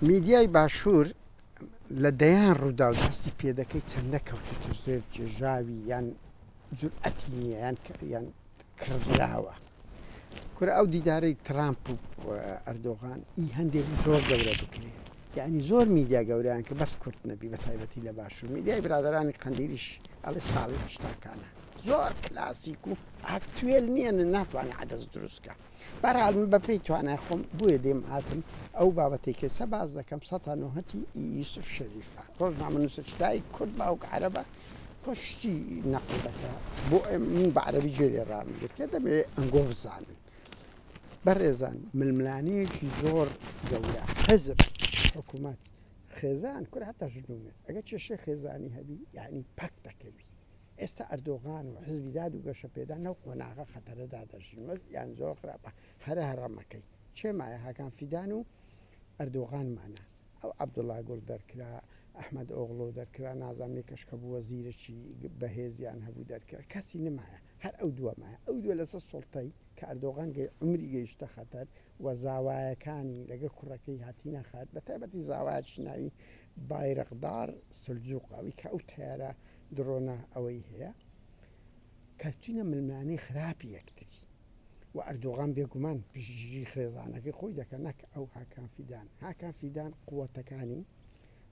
میدیای باشوور لە دەیان ڕووداو دەستی پێدەکەی چەندە کەوتوتە ژێر جێژاوی یان جورئەتی نییە یان یان کڕدراوە. کورە ئەو دیدارەی ترامپ و ئەردۆغان ئی هەندێک زۆر گەورە بکرێ یعنی زۆر میدیا گەورەیان کە بەس کورد نەبی بە تایبەتی لە باشوور میدیای برادرانی قەندیلیش ئەڵێ ساڵی هەشتاکانە زۆر کلاسیک و ئاکتوێل نییە ناتوانێت عەدەس دروستکە بەرحال من بەپێی توانای خۆم بۆیە دێم هاتم ئەو بابەتەی کە ئێستا باس دەکەم سەتا نۆهەتی ئی یوسف شەریفە ڕۆژنامەنووسێکی دایک کورد باوک عەرەبە کۆشتی نەقل دەکا بۆ من بە عەرەبی گوێ لێ ڕامگرتێ دەبێ ئەنگۆ بزانن بەڕێزان ململانێیەکی زۆر گەورە حزب حکوومەت خێزان کورە هەتا ژن و مێرد ئەگەر کێشەی خێزانی هەبی یعنی پەک دەکەوی ئێستا ئەردۆغان و حزبی داد و گەشەپێدان لەو قۆناغە خەتەرەدا دەژین، وەزعیان زۆر خراپە، هەرە هەڕەمەکەی کێ مایە؟ هاکان فیدان و ئەردۆغان مانە، ئەو عەبدوڵا گوڵ دەرکرا، ئەحمەد ئۆغڵۆ دەرکرا، نازانم یەکەش کە بوو وەزیرەکی بەهێزیان هەبوو دەرکرا، کەسی نەمایە، هەر ئەو دووە مایە، ئەو دووە لەسەر سوڵتەی کە ئەردۆغان گەی عومری گەیشتە خەتەر و زاوایەکانی لەگەڵ کوڕەکەی هاتینە خەت، بەتایبەتی زاوایەکی ناوی بایرەقدار سلجوق ئەوی کە ئەو تەیارە درۆنە ئەوەی هەیە کەوتینە ململانێی خراپی یەکتری و ئەردۆغان بێگومان پشتگیری خێزانەکەی خۆی دەکە نەک ئەو هاکان فیدان هاکان فیدان قوتەکانی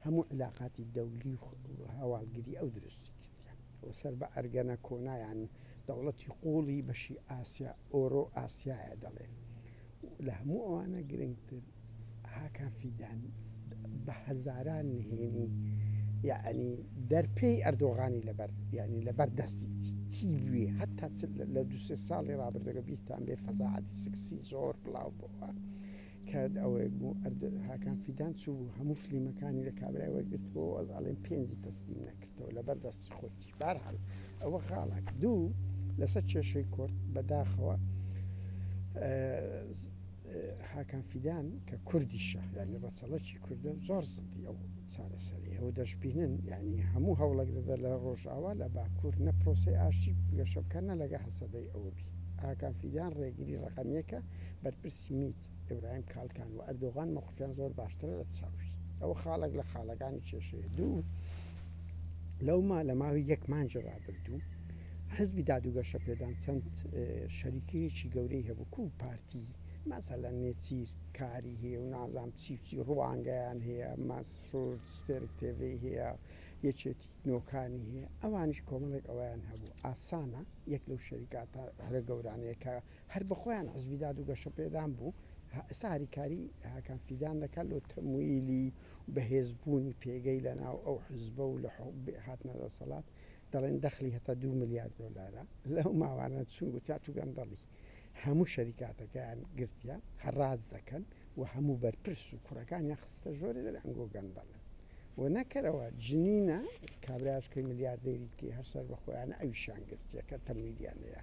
هەموو علاقاتی دەولی و هەواڵگری ئەو دروستی کردیە و سەر بە ئەرگەنە کۆنایان دەوڵەتی قوڵی بەشی ئاسیا ئۆرۆ ئاسیایە دەڵێن لە هەموو ئەوانە گرنگتر هاکان فیدان بە هەزاران نهێنی یەعنی دەرپێی ئەردۆغانی لەبەر یعنی لەبەر دەستی چی بوێ هەتا لە دوسێ ساڵی ڕابردەکە بیرتان بێ فەزاعەتی سکسی زۆر بڵاو بۆوە کە ئەوەیەک بوو هاکان فیدان چوو هەموو فلیمەکانی لە کابرای وەرگرتبەوە ئەڵێن پێنجی تەسلیم نەکردەوە لەبەر دەستی خۆی بارحال ئەوە خاڵێک دوو لەسەر کێشەی کورد بەداخەوە هاکان فیدان کە کوردیشە یعنی ڕەچەڵەکی کوردە زۆر زدی ئەو چارەسەریە و دەشبینن یعنی هەموو هەوڵێک دەدا لە ڕۆژئاوا لە باکوور نە پرۆسەی ئاشتی گەشە بکە نە لەگە هەسەدەی ئەوە بی هاکان فیدان ڕێگری ڕەقەمیەکە بەرپرسی میت ئیبراهیم کالکان و ئەردۆغان مەوقفیان زۆر باشترە لە چاوی ئەوە خاڵێک لە خاڵەکانی کێشەیە دوو لەوما لە ماوەی یەک مانگی ڕابردوو حزبی داد و گەشەپێدان چەند شەریکەیەکی گەورەی هەبوو کو پارتی مەسەلەن نێچیر کاری هەیە و نازام چی چی ڕوانگەیان هەیە مەسرور ستێرک تێڤی هەیە یەکێتی نۆکانی هەیە ئەوانیش کۆمەڵێک ئەویان هەبوو ئاسانە یەک لەو شەریکاتە هەرە گەورانەیە کە هەر بەخۆیان حزبی داد و گەشەپێدان بوو ئێستا هاریکاری هاکان فیدان دەکات لۆ تەمویلی بەهێزبوونی پێگەی لەناو ئەو حزبە و لە هاتنە دەسەڵات دەڵێن دەخلی هەتا دوو ملیار دۆلارە لەو ماوانە چون گوتیا تو گەندەڵی هەموو شەریکاتەکەیان گرتیە هەڕاج دەکەن و هەموو بەرپرس و کوڕەکانیان خستە ژۆرێ دەڵێ ئەنگۆ گەندەڵن و نەکەرەوە جنینە کابراش کەی ملیاردێری کەی هەر سەر بە خۆیانە ئەویشیان گرتیە کە تەمویلیان هەیە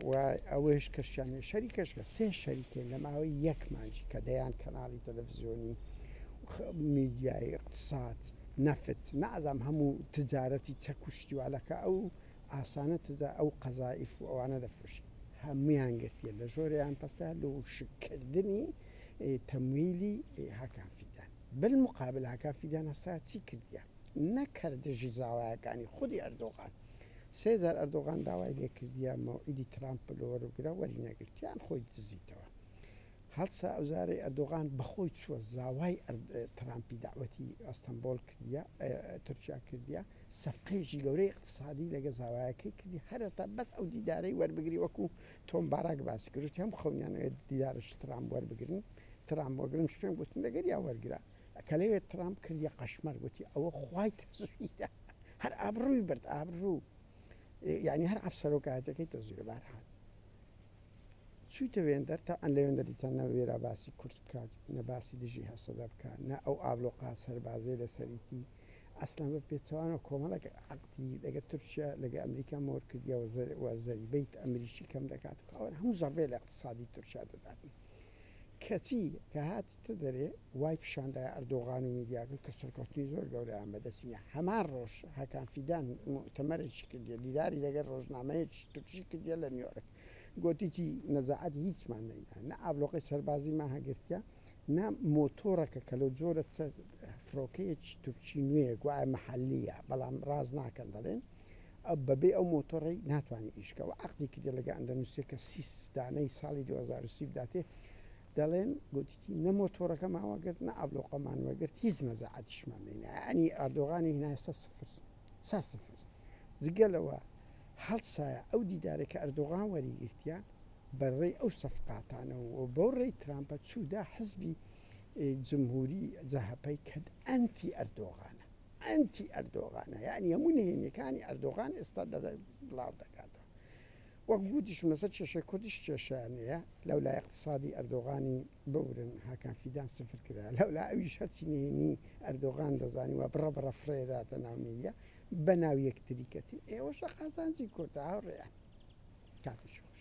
و ئەوەیش کەشیان شەریکەش کە سێ شەریکەین لە ماوەی یەک مانجی کە دەیان کەناڵی تەلەڤزیۆنی میدیای اقتصاد نەفت نازام هەموو تجارەتی چەک و شتی وا لەکە ئەو ئاسانە تجا ئەو قەزائیف و ئەوانە دەفرۆشی هەموویان گرتیە لە ژۆرەیان پەستە لۆ وشککردنی تەمویلی هاکان فیدان بالمقابل هاکان فیدان هەستا چی کردیە نەک هەر دژی زاوایەکانی خودی ئەردۆغان سێ جار ئەردۆغان داوای لێکردیە مەوعیدی ترامپ لۆ وەربگرە وەری نەگرتیان خۆی دزیتەوە هەڵسا ئەوجارەی ئەردۆغان بەخۆی چووە زاوای ترامپی دەعوەتی ئەستەنبۆڵ کردیە تورکیا کردیە سەفقەیەکی گەورەی ئیقتسادی لەگە زاوایەکەی کردی هەرەتا بەس ئەو دیدارەی وەربگری وەکو تۆم باراک باسی کرد وتی هەم خەونیان ئەوێت دیدارەکی ترامپ وەربگرن ترامپ وەگرن پێم گوتن لەگەریا وەرگرە کە لەوێ ترامپ کردیە قەشمەر گوتی ئەوە خوای تەزویرە هەر ئابڕووی برد ئابڕوو یعنی هەر ئەفسەرۆکایەتەکەی تەزویرە بارحال چویتە وێندەر تا ئەن لە وێندەر دیتان نە وێرا باسی کورد بکات نە باسی دژی هەسەدە بکات نە ئەو ئابلۆقا سەربازەی لەسەریتی ئەسلەن بە پێچەوانەوە کۆمەڵێک عەقدی لەگە تورکیا لەگە ئەمریکا مۆر کردیە و زەریبەی ئەمریکی کەم دەکات و ئەوان هەموو زەڕبەی لە اقتصادی تورکیا دەدات. کەچی کە هاتتە دەرێ وای پیشان دایە ئەردۆغان و میدیاکە کە سەرکەوتنی زۆر گەورەیان بەدەستینە. هەمان ڕۆژ هاکان فیدان موئتەمەرێکی کردیە، دیداری لەگەر ڕۆژنامەیەکی تورکی کردیە لە نیۆرک. گۆتیتی نەجاعەتی هیچمان نەینا، نە ئابلۆقەی سەربازیمان هەگرتیە، نا مۆتۆڕەکە کە لەو جۆرە فڕۆکەیەکی تورکی نوێیە گوایە مەحەلییە بەڵام ڕاست ناکەن دەڵێن بەبێ ئەو مۆتۆڕەی ناتوانێت ئیش کە و عەقدی کردیە لەگە ئەندەنوسیە کە سی دانەی ساڵی 2030 بداتێ دەڵێن گوتیتی نە مۆتۆڕەکەمان وەگرت نە ئابلۆقەمان وەگرت هیچ نەزاعەتیشمان لێ یعنی ئەردۆغانی هینایە سەر سفر سەر سفر جگە لەوە هەڵسایە ئەو دیدارێک کە ئەردۆغان وەریگرتیە بە ڕێی ئەو سەفقاتانە و بەو ڕێی ترامپە چوو دا حزبی جمهوری جەهەپەی کە ئەنتی ئەردۆغانە ئەنتی ئەردۆغانە یانی هەموو نهێنیەکانی ئەردۆغان ئێستا بڵاو دەکاتەوە وەک گوتیشم لەسەر کێشەی کوردیش کێشەیان هەیە لەولا اقتصادی ئەردۆغانی ببورن هاکان فیدان سفر کرا لەولا ئەویش هەرچی نهێنی ئەردۆغان دەزانی و بڕە بڕە فڕێداتە ناو میدیا بەناو یەکتری کەتین ئێوەشە قازانجی کوردە هاوڕێیان کاتێکی خۆش.